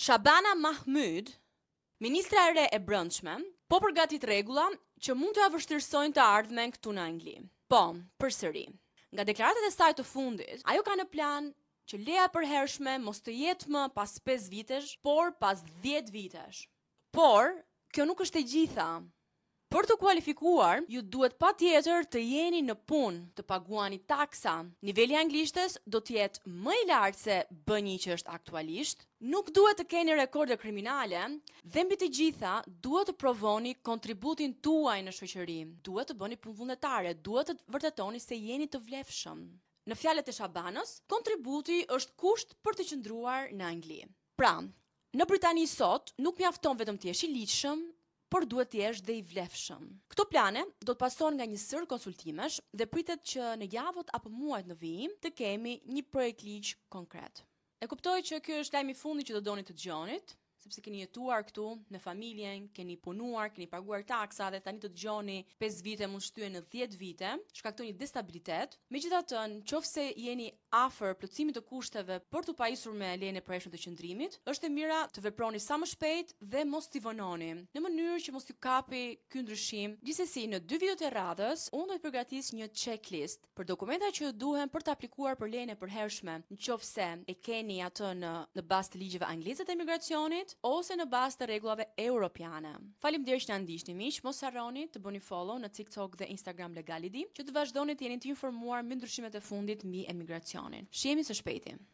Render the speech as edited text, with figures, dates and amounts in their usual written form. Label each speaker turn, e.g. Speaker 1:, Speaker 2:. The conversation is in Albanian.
Speaker 1: Shabana Mahmood, ministra e re e Brendshme, po përgatit rregulla që mund t'ua vështirësojnë të ardhmen këtu në Angli. Po, përsëri. Nga deklaratat e saj të fundit, ajo ka në plan që leja e përhershme mos të jetë më pas 5 vitesh, por pas 10 vitesh. Por, kjo nuk është e gjitha. Për të kualifikuar, ju duhet patjetër të jeni në punë, të paguani taksa. Niveli i anglishtes do të jetë më i lartë se B1 që është aktualisht. Nuk duhet të keni rekorde kriminale dhe mbi të gjitha duhet të provoni kontributin tuaj në shoqëri. Duhet të bëni punë vullnetare, duhet të vërtetoni se jeni të vlefshëm. Në fjalët e Shabanës, kontributi është kusht për të qëndruar në Angli. Pra, në Britani sot nuk mjafton vetëm të jesh i ligjshëm, por duhet të jesh dhe i vlefshëm. Këto plane do të pasohen nga një sërë konsultimesh dhe pritet që në javët apo muajt në vijim të kemi një projekt ligj konkret. E kuptoj që ky është lajmi i fundit që do doni të dëgjonit, sepse keni jetuar këtu me familjen, keni punuar, keni paguar taksa dhe tani të dëgjoni 5 vite mund shtyhen në 10 vite, shkakton një destabilitet. Megjithatë, nëse jeni afër plotësimit të kushteve për t'u pajisur me lejen e përhershme të qëndrimit, është e mira të veproni sa më shpejt dhe mos t'i vononi, në mënyrë që mos t'ju kapi ky ndryshim. Gjithsesi, në dy videot e radhës, unë do të përgatis një checklist për dokumenta që ju duhen për të aplikuar për lejen e përhershme, nëse e keni atë në bazë të ligjeve angleze të emigracionit ose në bazë të rregullave europiane. Faleminderit që na ndiqni miq, mos harroni të bëni follow në TikTok dhe Instagram Legality që të vazhdoni të jeni të informuar mbi ndryshimet e fundit mbi emigracionin. Shihemi së shpejti.